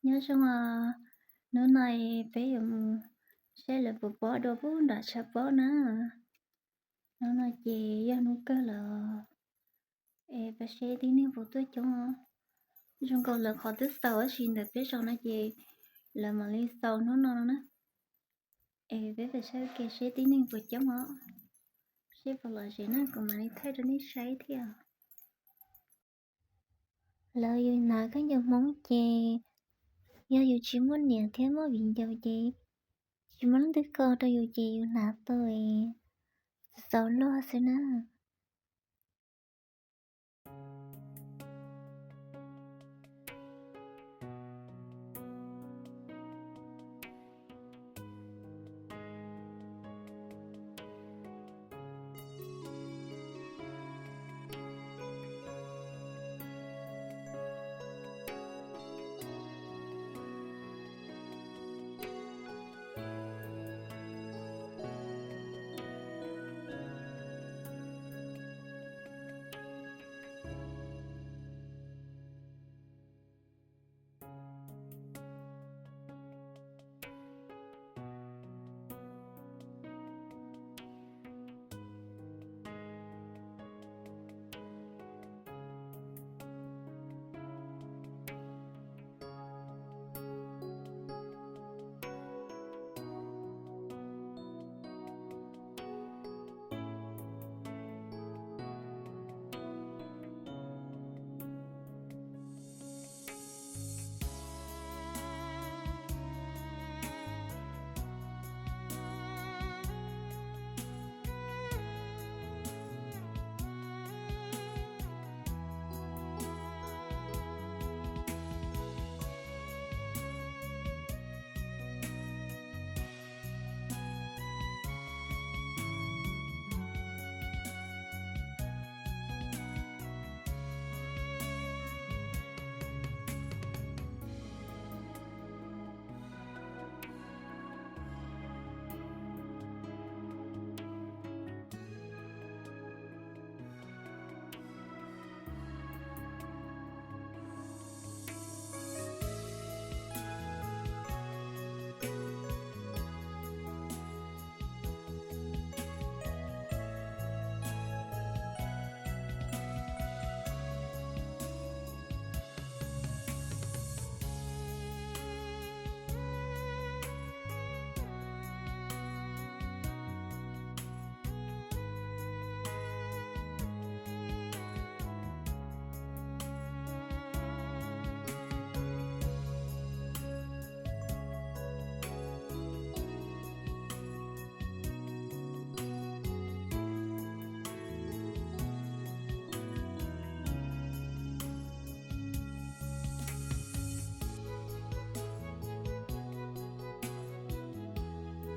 Nyob zoo os, hnub no peb yuav mus saib lawv puas pob dua pub nram tshav pob na. Hnub no ces yog hnub kawg lawm, es peb saib tib neeg puas tuaj coob os. Zoo nkaus lawv qhov twb xaus tab sis ntawm peb zos no ces lawv mam li xaus hnub no no na. Es peb pab saib ua ke seb tib neeg puas coob os. Seb puas lom zem na kuv mam li thaij rau nej saib thiab. Lawv yus hnav khaub ncaws Hmoob ces yog yus tsis muaj niam thiab muaj viv ncaus ces tsis muaj leej twg kho rau yus ces yus hnav tau es txaus luag xwb na.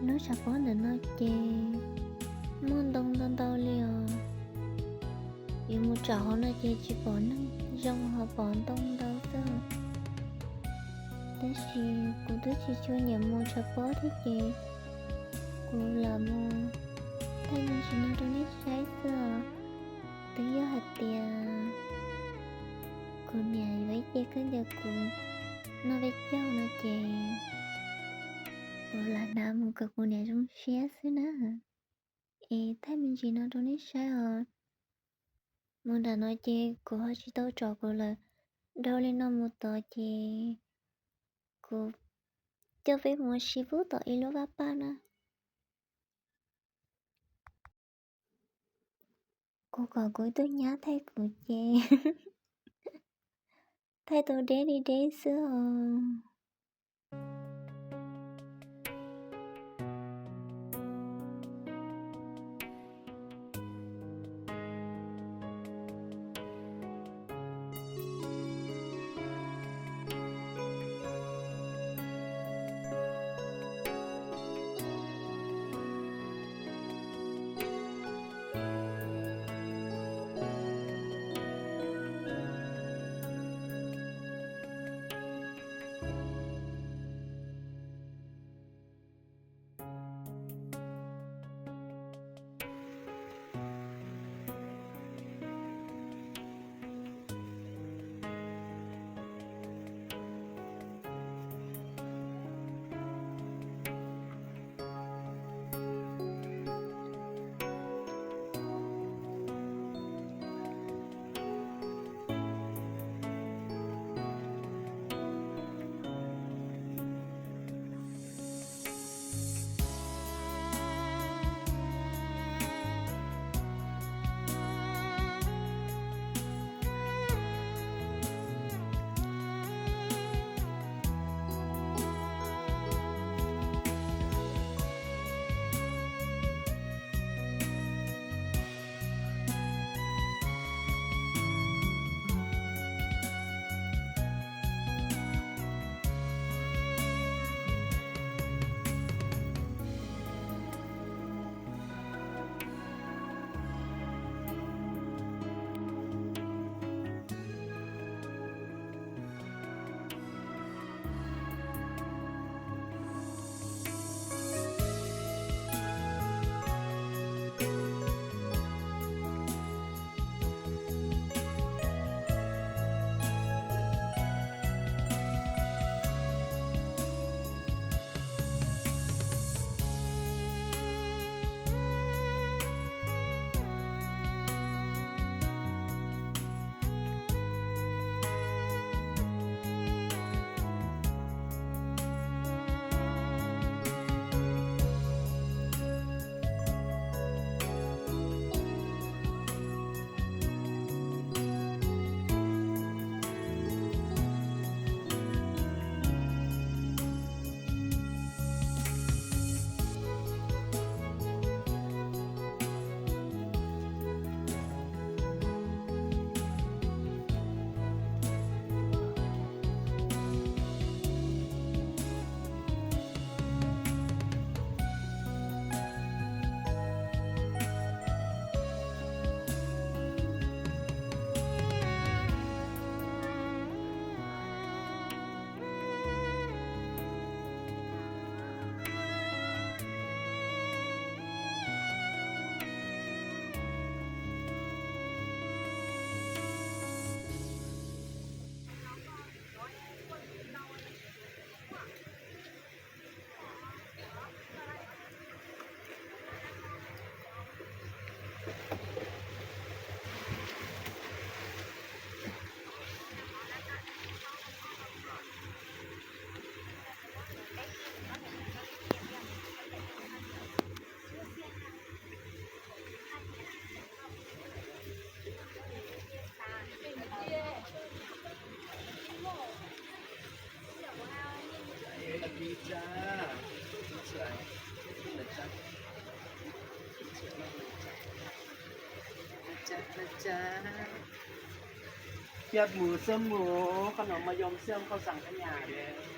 Lub tshav pob ntawm no ces muaj ntoo ntau ntau li os. Yuav mus tsom hauv no ces tsis pom neeg zoo ho pom ntoo ntau xwb. Tab sis kuv twb tsis tshua nyiam mus tshav pob thiab ces kuv lam mus thaij me ntsis no rau nej saib xwb os. Twb yog hais tias kuv niam yuav ib ce khaub ncaws kuv noj peb caug no ces kuv lam hnav mus kom kuv niam zoo siab xwb na. Es thaij me ntsis no rau nej saib os. Mus nram no ces kuv ho tsis tau tsom kuv lawm. Dhau li no mus tod ces kuv coj peb mus ua si pub tom ib lub vaj paj na. Kuv kom kuv ib tug nyab thaij kuv ces thaij tau deb li deb xwb os. Cab mus xwb mus, qhov no mas yog xwb, qhov xeem qhov nyas.